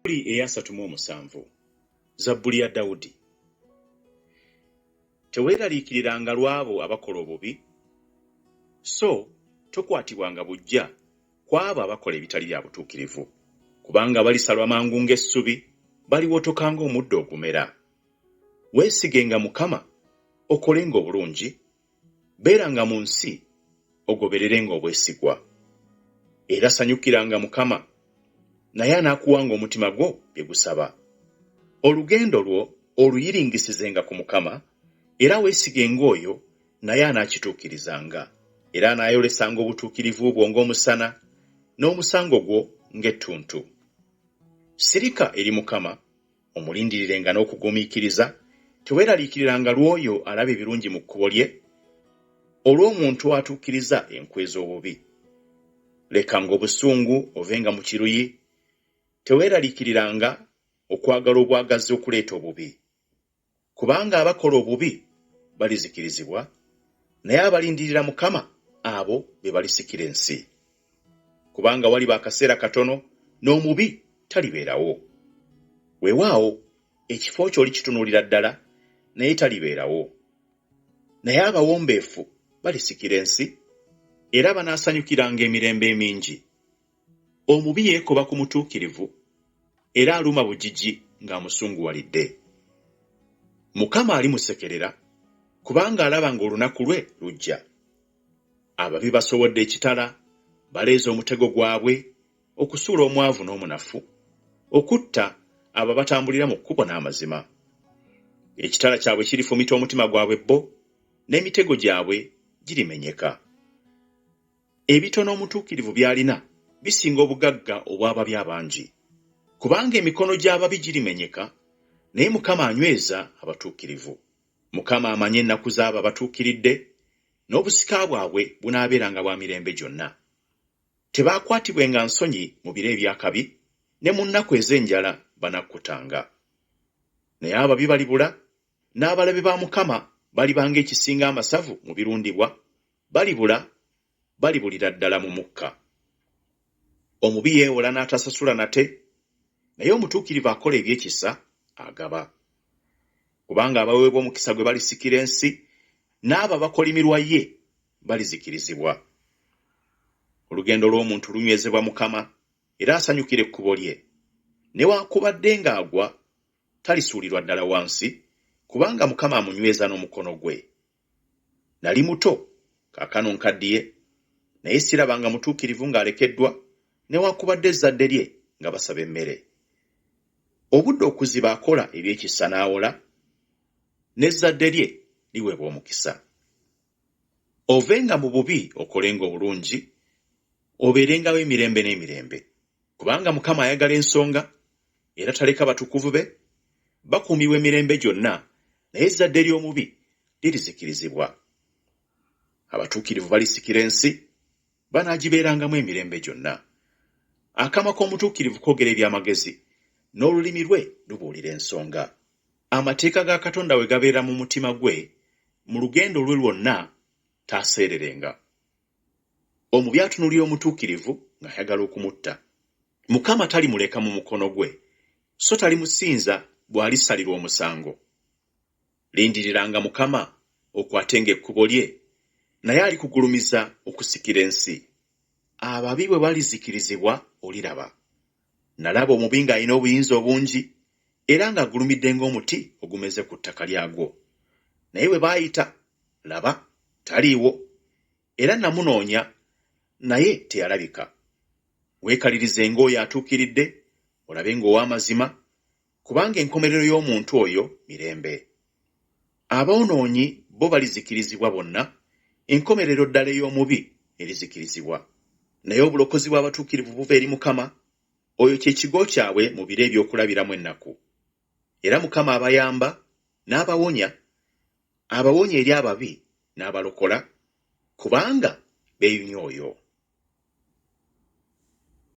Zabbuli ey'asatu mu omusanvu. Zabbuli ya Dawudi. Teweeraliikiriranga lw'abo abakola obubi, so tokwatibwanga buggya ku abo abakola ebitali bya butuukirivu. Kubanga balisalwa mangu ng'essubi, baliwotoka ng'omuddo ogumera. Weesigenga Mukama, okolenga obulungi, Beeranga mu nsi, ogobererenga obwesigwa. Era sanyukiranga Mukama, naye anaakuwanga omutima gwo bye gusaba. Olugendo lwo oluyiringisizenga ku Mukama, era weesigenga oyo, naye anaakituukirizanga. Era anaayolesanga obutuukirivu bwo ng'omusana, n'omusango gwo ng'ettuntu. Sirika eri Mukama, Omulindirirenga n'okugumiikiriza, teweeraliikiriranga lw'oyo alaba ebirungi mu kkubo lye, olw'omuntu atuukiriza enkwe z'obubi. Lekanga obusungu, ovenga mu kiruyi, teweeraliikiriranga okwagala obwagazi okuleeta obubi. Kubanga abakola obubi balizikirizibwa, naye abalindirira Mukama abo be balisikira ensi. Kubanga waliba akaseera katono n'omubi talibeerawo. Weewaawo, ekifo kye olikitunuulira ddala, naye talibeerawo. Naye abawombeefu balisikira ensi, era banaasanyukiranga emirembe emingi. Omubi yeekoba ku mutuukirivu, era aluma bugigi ng'amusunguwalidde. Mukama alimusekerera, kubanga alaba ng'olunaku lwe lujja. Ababi basowodde ekitala, baleeze omutego gwabwe okusuula omwavu n'omunafu, okutta abo abatambulira mu kkubo n'amazima. Ekitala kyabwe kirifumita omutima gwabwe bo, n'emitego gyabwe girimenyeka. Ebitono omutuukirivu by'alina bisinga obugagga obw'ababi abangi. Kubanga emikono gy'ababi girimenyeka, naye Mukama anyweza abatuukirivu. Mukama amanyi ennaku z'abo abatuukiridde, n'obusika bwabwe bunaabeeranga bwa mirembe gyonna. Tebaakwatibwenga nsonyi mu biro eby'akabi, ne mu nnaku ez'enjala banakkutanga. Naye ababi balibula, n'abalabe ba Mukama baliba ng'ekisinga amasavu mu birundibwa, balibula, balibulira ddala mu mukka. Omubi yeewola n'atasasula nate, naye omutuukirivu akola eby'ekisa agaba. Kubanga abaweebwa omukisa gwe balisikira ensi, n'abo abakolimirwa ye balizikirizibwa. Olugendo lw'omuntu lunywezebwa Mukama, era asanyukira ekkubo lye. Newaakubadde ng'agwa, talisuulirwa ddala wansi, kubanga Mukama amunyweza n'omukono gwe. Nali muto, kaakano nkaddiye, naye sirabanga mutuukirivu ng'alekeddwa, newaakubadde ezzadde lye nga basaba emmere. Obudde okuziba akola eby'ekisa n'awola, n'ezzadde lye liweebwa omukisa. Ovenga mu bubi okolenga obulungi, obeerengawo emirembe n'emirembe. Kubanga Mukama ayagala ensonga, era taleka batukuvu be, bakuumibwa emirembe gyonna, naye ezzadde ly'omubi lirizikirizibwa. Abatuukirivu balisikira ensi, banaagibeerangamu emirembe gyonna. Akamwa k'omutuukirivu koogera eby'amagezi, n'olulimi lwe lubuulira ensonga. Amateeka ga Katonda we gabeera mu mutima gwe, mu lugendo lwe lwonna taaseererenga. Omubi atunuulira omutuukirivu ng'ayagala okumutta. Mukama talimuleka mu mukono gwe, so talimusinza bw'alisalirwa omusango. Lindiriranga Mukama, okwatenga ekkubo lye, naye alikugulumiza okusikira ensi. Ababi bwe balizikirizibwa oliraba. Nalaba omubi ng'alina obuyinza obungi, era ng'agulumidde ng'omuti ogumeze ku ttaka lyagwo. Naye bwe baayita, laba, taliiwo, era namunoonya, naye teyalabika. Weekalirizenga oyo atuukiridde, olabe ng'ow'amazima, kubanga enkomerero y'omuntu oyo mirembe. Aboonoonyi bo balizikirizibwa bonna, enkomerero ddala ey'omubi erizikirizibwa. Naye obulokozi bw'abatuukirivu buva eri Mukama, oyo kye kigo kyabwe mu biro eby'okulabiramu ennaku. Era Mukama abayamba n'abawonya, abawonya eri ababi n'abalokola, kubanga beeyunye oyo.